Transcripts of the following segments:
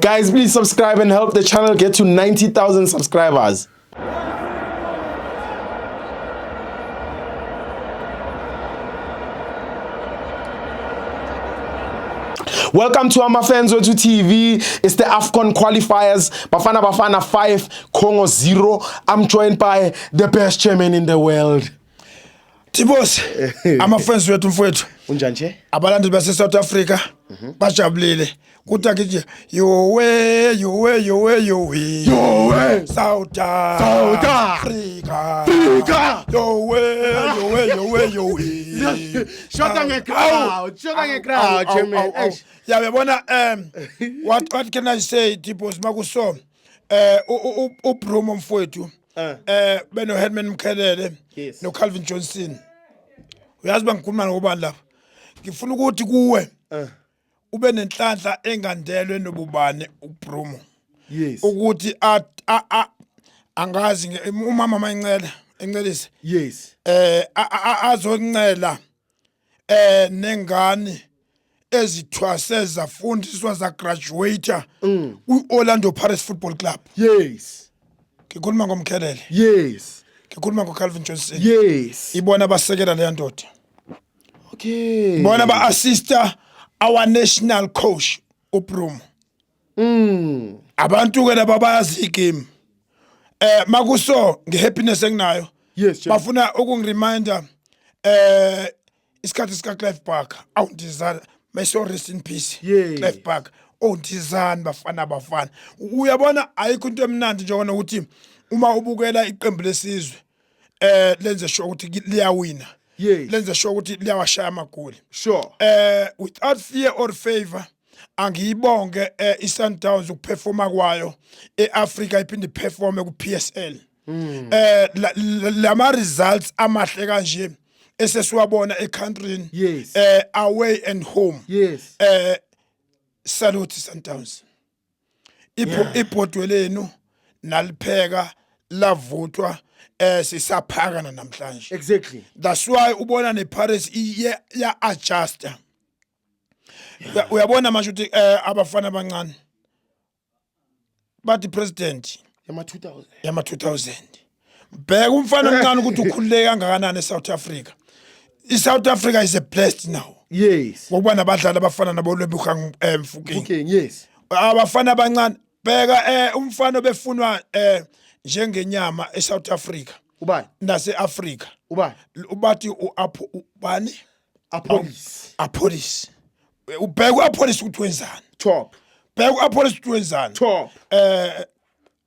Guys, please subscribe and help the channel get to 90,000 subscribers. Welcome to Ama-Fans Wethu TV. It's the AFCON qualifiers. Bafana Bafana 5, Congo 0. I'm joined by the best chairman in the world. Tibos, ama-fans wethu mfowethu. Unjani nje? Abalandeli base South Africa bajabulile. Kuthi akithi yowe yowe yowe yowe. Yowe! South South Africa. Africa! Yowe yowe yowe yowe. Shota nge-crowd, shota nge-crowd, chairman. Eish. Ya uyabona what can I say, Tibos, makuso uBrumo mfowethu beno Herman Mkhelele no Calvin Johnson. Uyazi bangikhuluma ngobani lapha? Ngifuna ukuthi kuwe ube nenhlanhla engandelwe nobubane uBrumo. Ukuthi angazi umama mayincela encelise. Azoncela nengane ezithwase zafundiswa zagraduate kwi-Orlando Pirates Football Club. Ngikhuluma ngoMkhelele. Ngikhuluma ngoCalvin Johnson. Ibona abasekela leya ndoda. Bona ba-assista our national coach uBrumo. Abantu ke laba bayazi igame. Makuso ngehappiness enginayo. Yes, Chair. Bafuna ukungireminder isikhathi sika Clive Barker. Awundizana, may so rest in peace. Clive Barker. Ondizani bafana bafana. Uyabona ayikho into emnandi njengoba ukuthi uma ubukela iqembu lesizwe lenze sure ukuthi liyawina. Lenze sure ukuthi liyawashaya amagoli. Without fear or favor angiyibonge iSundowns ukuperforma kwayo eAfrica iphinde iperforme kuPSL. Lama results amahle kanje esesiwabona ecountryini. Away and home. Salute Sundowns. Ibhodwe lenu nalipheka lavuthwa sisaphakana namhlanje. That's why ubona neParis iye ya adjuster. Uyabona manje ukuthi abafana abancane bathi president Yama 2000. Yama 2000. Bheka umfana omncane ukuthi ukhululeke kangakanani eSouth Africa. ISouth Africa is a blessed now. Ngokuba nabadlali abafana nabo Lebohang Mofokeng. Mofokeng, yes. Abafana abancane bheka umfana obefunwa njengenyama eSouth Africa. Ubani? Nase Africa. Ubani? Ubathi uApho ubani? Appollis. Appollis. Ubheka uAppollis ukuthi wenzani. Top. Bheka uAppollis ukuthi wenzani. Top.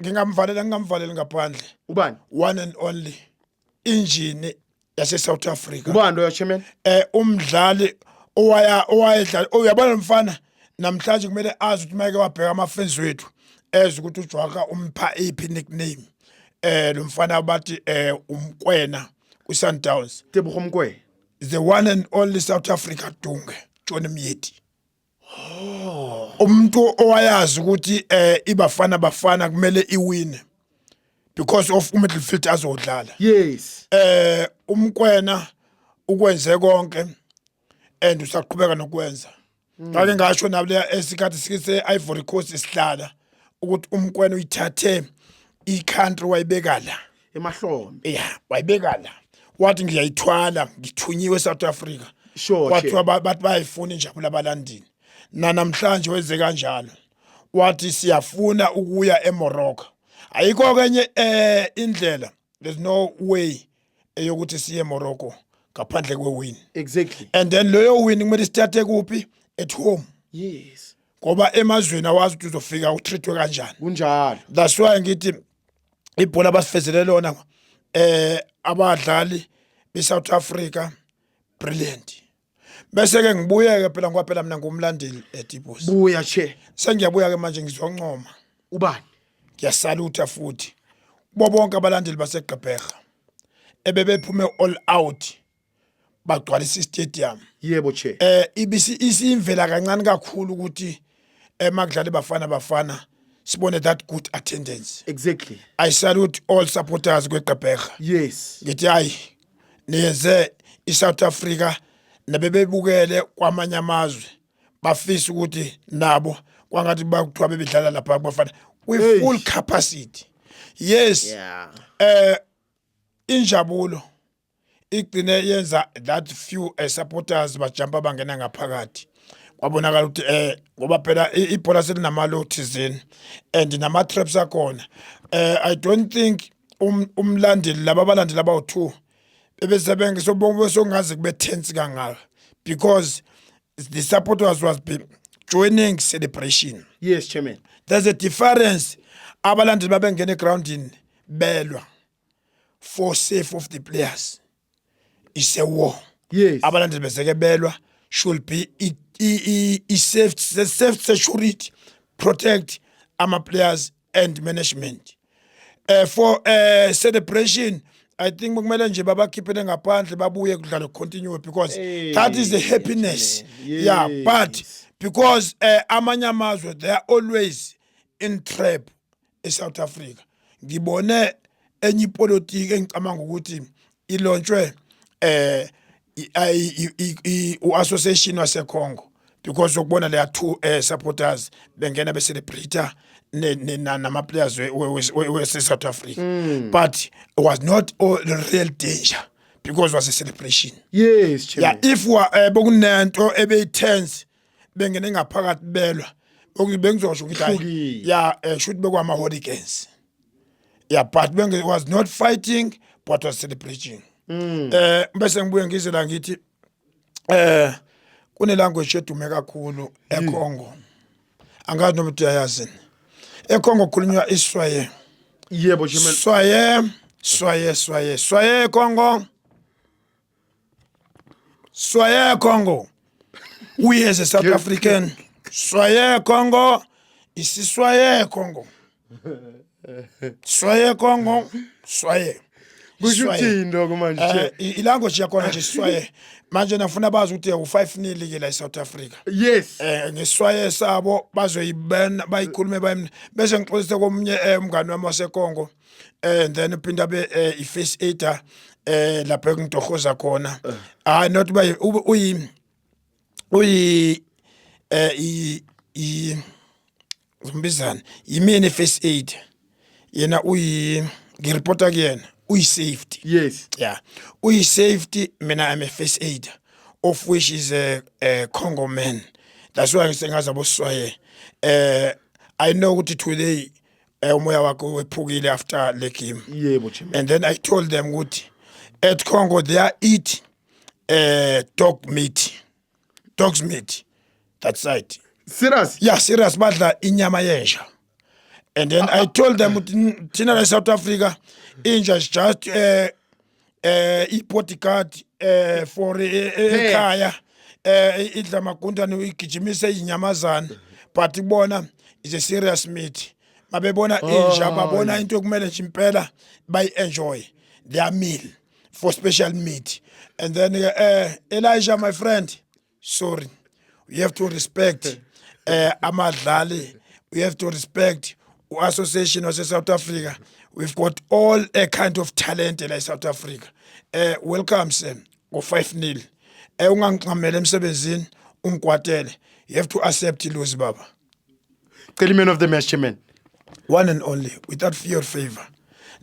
Ngingamvalela ngingamvaleli ngaphandle. Ubani? One and only engine yase South Africa. Ubani loyo, chairman? Umdlali owaya owayedlala uyabona mfana namhlanje kumele azi ukuthi make wabheka ama fans wethu eze ukuthi uJwaka umpha iphi nickname. Lo mfana bathi umkwena ku Sundowns. Tebogo Mokoena. The one and only South Africa Dunge Johnny Miyeti. Umuntu owayazi ukuthi ibafana bafana kumele iwine because of umidfield azodlala. Umkwena ukwenze konke and usaqhubeka nokwenza. Ngake ngasho nabo esikhathi sikise Ivory Coast sihlala ukuthi umkwena uyithathe i-country wayibeka la. Emahlombe. Yeah, wayibeka la. Wathi ngiyayithwala ngithunyiwe eSouth Africa. Kwathiwa bathi bayifuna injabulo abalandeli. Na namhlanje wenze kanjalo. Wathi siyafuna ukuya eMorocco. Ayikho kenye indlela. There's no way eyokuthi siye eMorocco ngaphandle kwewin. And then leyo win kumele sithathe kuphi? At home. Ngoba emazweni awazi ukuthi uzofika utreatwe kanjani. Kunjalo. That's why ngithi ibhola abasifezele lona abadlali beSouth Africa brilliant. Bese ke ngibuyeke phela ngoba phela mina ngumlandeli eTibos. Buya che. Sengiyabuya ke manje ngizoncoma. Ubani? Ngiyasalutha futhi. Kubo bonke abalandeli baseGqeberha ebebephume all out bagcwalisa istadium. Yebo che. Ibisi isimvela kancane kakhulu ukuthi emakudlala bafana bafana sibone that good attendance. I salute all supporters kweGqeberha. Ngithi hayi niyenze iSouth Africa nabebebukele kwamanye amazwe bafisa ukuthi nabo Kwangathi bakuthiwa bebedlala lapha kubafana with Eish. full capacity, yes. Injabulo igcine yenza that few supporters bajumpa bangena ngaphakathi. Kwabonakala ukuthi ngoba phela ibhola selinamalo thizeni and nama traps akhona. I don't think umlandeli laba abalandeli abawu2 bebesebenza sobonke songaze kube tense kangaka because the supporters was be joining celebration. Yes, chairman. There's a difference. Abalandeli babengena egroundini belwa for safe of the players. It's a war. Abalandeli beseke belwa should be i safe security, protect ama players and management. For celebration, I think kumele nje babakhiphele ngaphandle, babuye kudlala, continue, because Hey, that is the happiness. Yeah, but because amanye amazwe, they are always in trap. eSouth Africa ngibone enye ipolitiki engicabanga ukuthi ilontshwe u-association waseCongo because ukubona leya two supporters bengena becelebrate nama players we South Africa, but it was not all the real danger because it was a celebration. Chairman. Yeah, if wa bekunento ebeyitense bengene ngaphakathi belwa, bengizosho ukuthi hayi, Hlukile. Yeah, should bekwama hooligans, yeah, but benge was not fighting but was celebrating. Bese ngibuye ngize la ngithi kune language edume kakhulu eCongo, angazi noma uyayazi. eCongo kukhulunywa iSwaye. Yebo, chairman. Soyez, soyez, soyez, soyez Congo. Soyez Congo. We as a South African, soyez Congo. Ici, soyez Congo. Soyez Congo. Soyez. Kusho Soyez. ukuthini lokho manje, chair? Ilanguage yakhona nje, soyez. Manje nafuna bazi ukuthi u5-0 ke la eSouth Africa. Ngeswaye sabo bazoyibena bayikhulume bayimne, bese ngixolise komunye umngani wami waseKongo, and then uphinda abe i-first aider lapha engitohoza khona. Hayi, not bay uyi i i zombizana yimini i-first aid, yena uyi ngireporta kuyena, uyi safety. Yeah, uyi safety, mina I'm a first aider, of which is a Congo man. That's why ngisengaza boswaye. I know ukuthi today umoya wakhe wephukile after le game. Yebo, chairman. And then I told them ukuthi at Congo they are eat dog meat, dog's meat, that side. Serious? Yeah, serious. Badla inyama yenja. And then I told them ukuthi thina la South Africa inja is just i-bodyguard for ekhaya, idla amagundane, uyigijimise inyamazana, but kubona is a serious meat. Mabebona inja babona into ekumele nje impela bayi-enjoy their meal for special meat. And then Elijah, my friend, sorry, you have to respect amadlali, we have to respect association wase South Africa. We've got all a kind of talent la eSouth Africa. Welcome sir ngo 5-0. Ungangixhamela emsebenzini ungikwatele. You have to accept lose, baba. Cela man of the match, chairman. One and only, without fear or favor.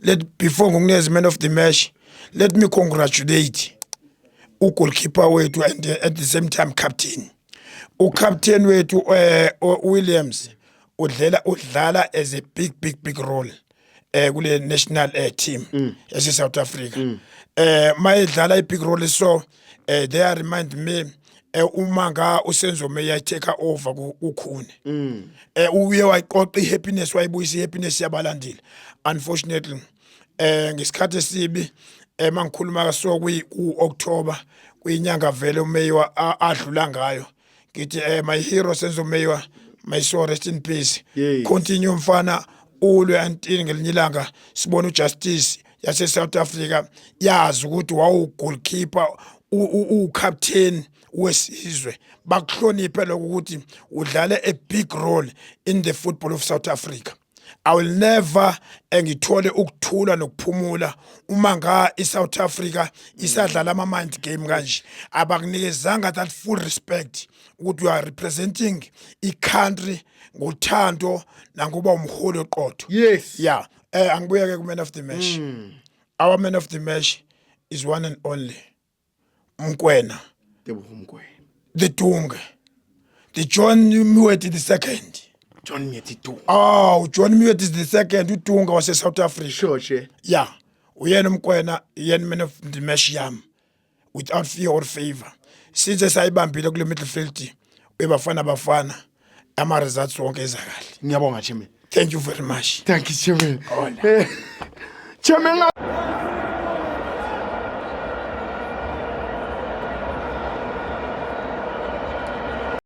Let before ngokunikeza man of the match, let me congratulate ugoalkeeper wethu and at the same time captain, ucaptain wethu Williams udlala as a big, big, big role kule national team yase South Africa. Mayidlala i big role, so they are remind me uma nga uSenzo Meyiwa take over kuKhune, uye wayiqoqa ihappiness, wayibuyisa ihappiness yabalandeli. Unfortunately, ngesikhathi esibi, mangikhuluma so ku October, kuyinyanga vele uMeyiwa adlula ngayo, ngithi my hero Senzo Meyiwa, my soul rest in peace. Continue mfana, ulwe until ngelinye ilanga sibone ujustice yase South Africa yazi ukuthi wawu goalkeeper, u captain wesizwe, bakuhloniphe lokho ukuthi udlale a big role in the football of South Africa. I will never engithole ukuthula nokuphumula uma nga iSouth Africa isadlala ama mind game kanje. Abakunikezanga that full respect ukuthi you are representing i-country ngothando nangoba umholi oqotho. Yeah, angibuyeke ku man of the match. Our man of the match is one and only Mkwena. Teboho Mokoena. The Dunga, the John Moeti the second. John Moeti Dunga. Oh, John Moeti the second, uDunga wase South Africa. Sure, Chair. Yeah, uyena uMkwena, yena man of the match yami without fear or favor. Since esayibambile kule midfield weBafana Bafana, ama results wonke eza kahle. Ngiyabonga, Chairman. Thank you very much. Thank you, Chairman. Hola. Chairman.